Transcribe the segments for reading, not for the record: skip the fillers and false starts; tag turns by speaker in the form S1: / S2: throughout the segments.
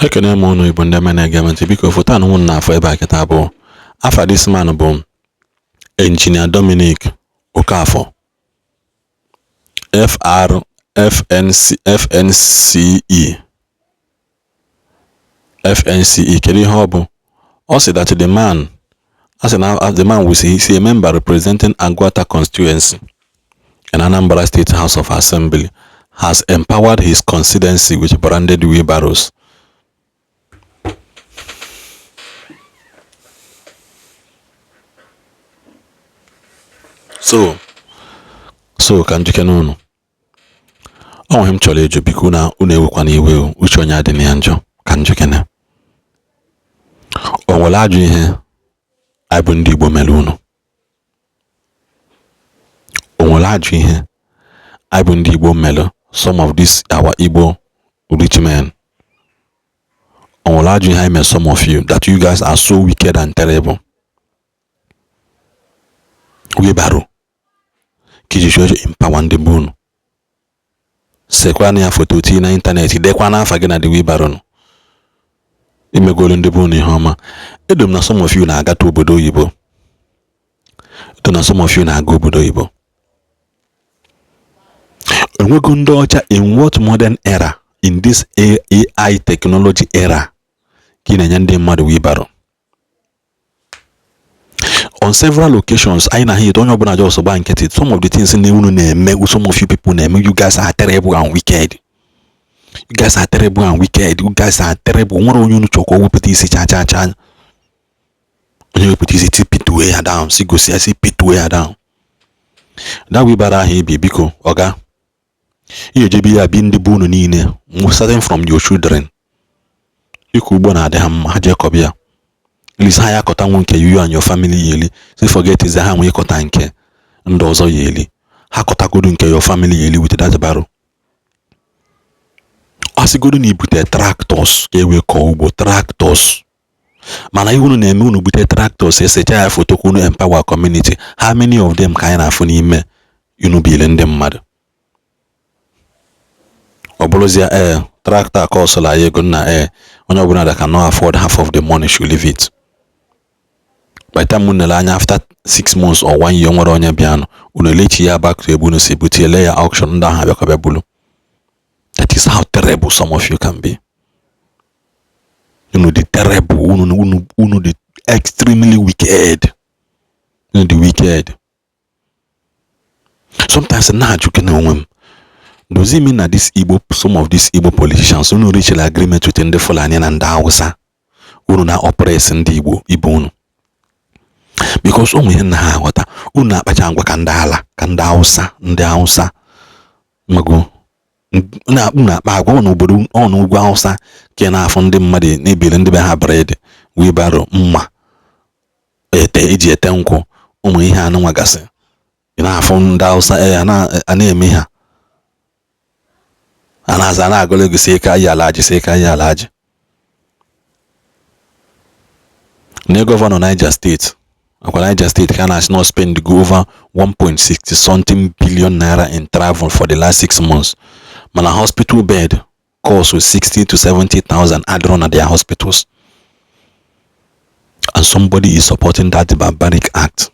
S1: Ekene m unu Igbo ndị ọma na-ege m ntị. Biko, foto anụ unu na-afụ ebe a kịta bụ afa this man bụ Engineer Dominic Okafor, FR FNC FNCE FNCE. Kedu ihe ọ bụ? Ọ sị that the man, a sị na the man was is a member representing Aguata constituency in Anambra State House of Assembly, has empowered his constituency with branded wheelbarrows. So ka njikere unu ọ nweghị m chọrọ ịjụ. Biko, na unu ewekwana iwe o, uche onye adị na ya njọ. Ka njikere, o nwere ajọ ihe anyị bụ ndị Igbo mere unu? O nwere ajọ ihe anyị bụ ndị Igbo mere some of these our Igbo rich men? O nwere ajọ ihe anyị mere some of you that you guys are so wicked and terrible? Wheelbarrow ka iji chọọ empower ndị be unu, sekwana ya foto, tinye na ịntanetị, dekwa n'afa gị na the wheelbarrow nụ. Imegolu ndị be unu ihe ọma. Edo m na some of you na-agata obodo oyibo. Edo na some of you na-aga obodo oyibo. Enwego ndị ọcha in what modern era, in this AI technology era, ka ị na-enye ndị mmadụ wheelbarrow? On several occasions anyị na-ahụ onye ọbụla just gba nkịtị. Some of the things na unu na-eme, some of you people na-eme, you guys are terrible and wicked. You guys are terrible and wicked. You guys are terrible. Nwere onye unu chọrọ ka o wepụta isi cha cha cha, onye wepụta isi, tipituo ya down, si gosi ya, si pituo ya down. That wheelbarrow ahụ ibi, biko, ọga, ihe ejebe ya bi ndị be unu niile, starting from your children. Ịkọ ugbo na-adị ha mma, ha jee kọba ya. Lisa ha ya akọta nwu nke you and your family ya eli. Say forget is ha nwee ịkọta nke ndị ọzọ ya eli. Ha kọtagodu nke your family ya eli with that barrow. A sịgodu na ibute tractors ka e wee kọọ ugbo, tractors, mana ihe unu na-eme, unu bute tractors, esecha ya foto ka unu empower community. How many of them ka anyị na-afụ n'ime unu bile ndị mmadụ? Ọ bụrụzie ee, tractor a kọsụla ya ego nna ee, onye ọbụla that cannot afford half of the money should leave it. By the time unu lere anya, after 6 months or one year, nwere onye bịanụ, unu elechi ya back to ebe unu si bute, ele ya auction, ndị ahụ abịakwa bịa bulu. That is how terrible some of you can be. Unu dị terrible. Unu dị extremely wicked. Unu dị wicked. Sometimes na-ajụ gị na onwe m, does it mean na this Igbo, some of these Igbo politicians, unu reach agreement with ndị Fulani na ndị Hausa, unu na oppress ndị Igbo ibe unu? Because ụmụ ihe nna ha aghọta, unu na-akpacha ngwa ka ndị ala, ka ndị Hausa, ndị Hausa mago unu na-akpa agwa n'obodo ọ n'ugwu Hausa, ka ị na-afụ ndị mmadụ na-ebili ndị be ha bread, wheelbarrow, mma ete eji ete nkwụ, ụmụ ihe anụnwa gasị. Ị na-afụ ndị Hausa ee a na-eme ha, a na-aza na-agụlụ gị, sị ka yi alaji, sị ka yi alaji na governor Niger State. Akwa Niger State ka a na-asị na spend go over 1.60 something billion naira in travel for the last 6 months, mana hospital bed cost 60 to 70,000 adịrọ na their hospitals, and somebody is supporting that barbaric act.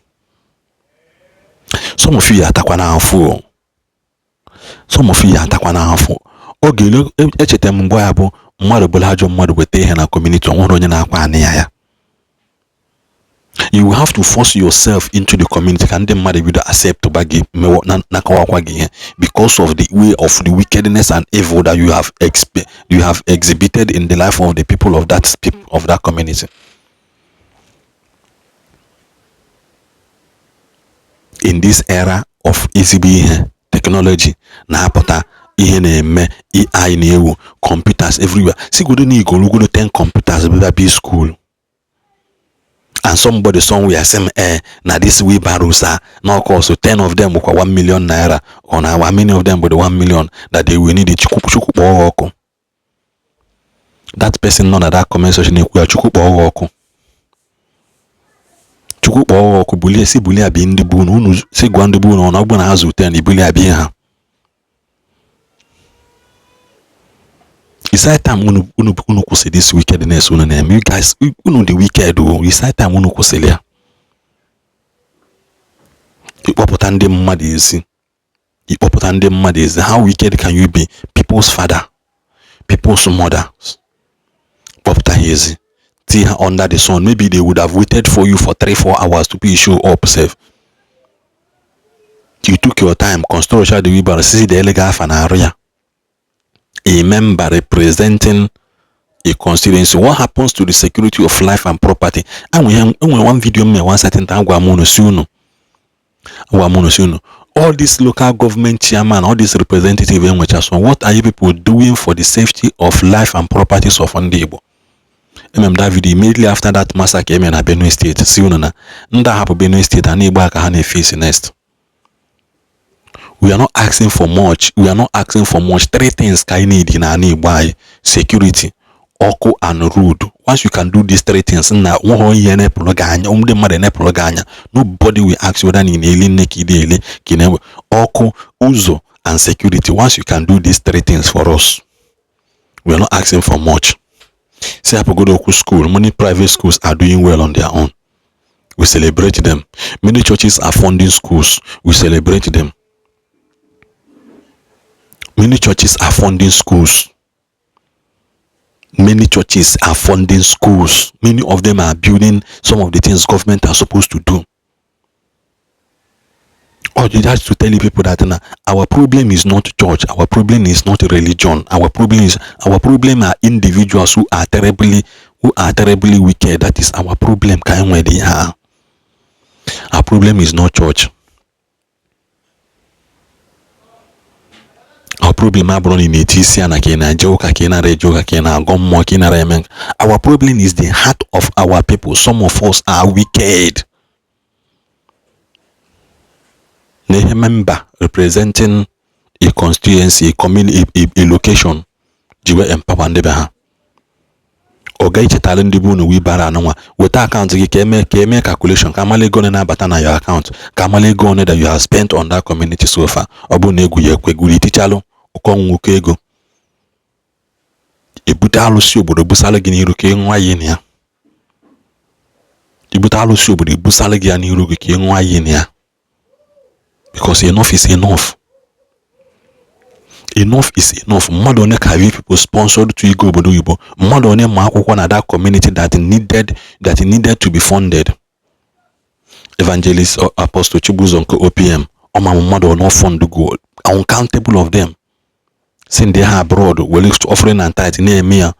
S1: Some of you atakwa n'afọ. Some of you atakwa n'afọ. Ọ ga-ele echeta m mgbe ya bụ mmadụ bụla ajọ mmadụ weta ihe na community, ọ nwere onye na-akwa anị ya ya. You will have to force yourself into the community ka ndị mmadụ bido accept gba gị, nakọwakwa gị ihe, because of the way of the wickedness and evil that you have exhibited in the life of the people of that community. In this era of ezigbo ihe technology na-apụta, ihe na-eme AI na-ewu, computers everywhere, sigodo na igolugodo 10 computers bịa bi school, and somebody somewhere sị m eh na this wheelbarrows are no cost, 10 of them bụkwa 1 million naira, or na how many of them bụ the 1 million that they will need. Chukwu, Chukwu kpọọ ha ọkụ. That person nọ na that comment section na-ekwu ya, Chukwu kpọọ ha ọkụ. Chukwu kpọọ ha ọkụ. Bulie, si bulie abi ndị bụ unu. Unu si gwa ndị bụ unu na ọ bụ na ha zụ 10, ibuli abi ha. It's high time unu kwụsị this wickedness unu na-eme. You guys, unu dị wicked o. It's high time unu kwụsịrị ya. Ịkpọpụta ndị mmadụ ezi, ịkpọpụta ndị mmadụ ezi. How wicked can you be? People's father, people's mothers, kpọpụta ha ezi, tie ha under the sun. Maybe they would have waited for you for 3, 4 hours to be show up sef. You took your time, construction the wheelbarrow, sisi the elega afa na arụ ya. A member representing a constituency, what happens to the security of life and property? Enwere one video m one certain time, agwa m unu si unu, agwa m unu si unu, all these local government chairman, all these representative enwecha, so what are you people doing for the safety of life and properties of ndị Igbo? Emem that video immediately after that massacre eme na Benue State, si unu na ndị ahapụ Benue State a na-egbu aka ha na-efesi next. We are not asking for much, we are not asking for much. Three things ka anyị need na ala Igbo anyị: security, ọkụ and road. Once you can do these three things, na nweghị ihe enepụrụ gị anya, ndị mmadụ enepụrụ gị anya. Nobody will ask you whether ị na-eli nne ka ị na-eli ka ị na-enwe ọkụ, ụzọ and security. Once you can do these three things for us, we are not asking for much. Say hapụgodo okwu school. Many private schools are doing well on their own, we celebrate them. Many churches are funding schools, we celebrate them. Many churches are funding schools, many churches are funding schools. Many of them are building some of the things government are supposed to do. Or you just to tell you people that now our problem is not church, our problem is not religion, our problem are individuals who are terribly wicked. That is our problem. Ka anyị nwere ihe a. Our problem is not church. Our problem abụrụ na ị na-eti isi ya na ka ị na-eje ụka, ka ị nara eje ụka, ka ị na-agọ mmụọ, ka ị nara eme. Our problem is the heart of our people. Some of us are wicked. Na ihe member representing a constituency, a community, a location ji wee empower ndị be ha, ọ ga echetara ndị bụ unu wheelbarrow anụnwa. Weta akaụntụ gị ka eme calculation, ka amala ego one na-abata na your account, ka amala ego one that you have spent on that community so far. Ọ bụrụ na egwu ya ekweguru itichalụ ụkọ nwoke ego, ebute alụsị obodo busalụ gị n'iru ka ị ṅụọ iyi na ya. Ibute alụsị obodo ebusalụ gị ya n'iru gị ka ị ṅụọ iyi na ya, because enough is enough, enough is enough. Mmadụ one ka you people sponsored to igo obodo oyibo? Mmadụ one ma akwụkwọ na that community that needed to be funded? Evangelist Apostle Chibuzo nke OPM, ọma mmadụ one fund go, uncountable of them, send ha abroad, were offering and tithe na-eme ya.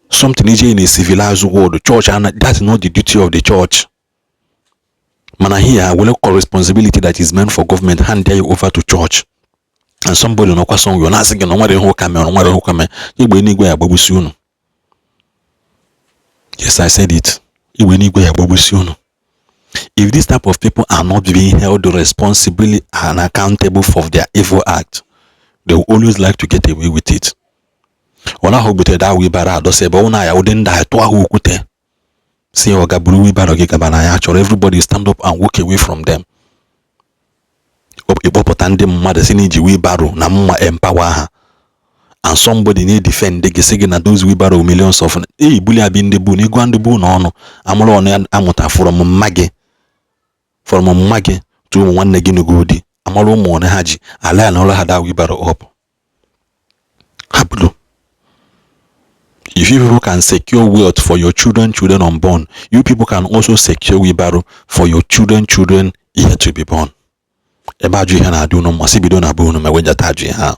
S1: Something ije in a civilized world, church, and that's not the duty of the church. Mana here, were responsibility that is meant for government hand you over to church, and somebody nọkwa somewhere na-asị gị na nwere ihe ụka mere, nwere ihe ụka mere. Igbe n'igwe ya agbagbusi unu. Yes, I said it. Igbe n'igwe ya agbagbusi unu. If this type of people are not being held responsibly and accountable for their evil act, they will always like to get away with it. Ọ naghị butere da wheelbarrow adọsa ebe ọ na ya ụdị ndị a tụọ ha okwute, si ọ ga buru wheelbarrow gị gaba na ya chọrọ. Everybody stand up and walk away from them. Ịkpọpụta ndị mmadụ si na iji wheelbarrow na mma empower ha, and somebody na-edefend gị, sị gị na those wheelbarrow, millions of eyi buli abi ndị bụ na ịgwa ndị bụ na ọnụ amụrụ ọnụ amụta from mma gị, from mma gị to ụmụ nwanne gị n'ugodi amara ụmụ one ha ji ala ya na ụlọ ha da wheelbarrow up ha bulu. If you people can secure wealth for your children, children unborn, you people can also secure wheelbarrow for your children, children yet to be born. Ebe ajụ ihe na-adị unu mmasị, bido na be unu ma wejata ajụ ihe ahụ.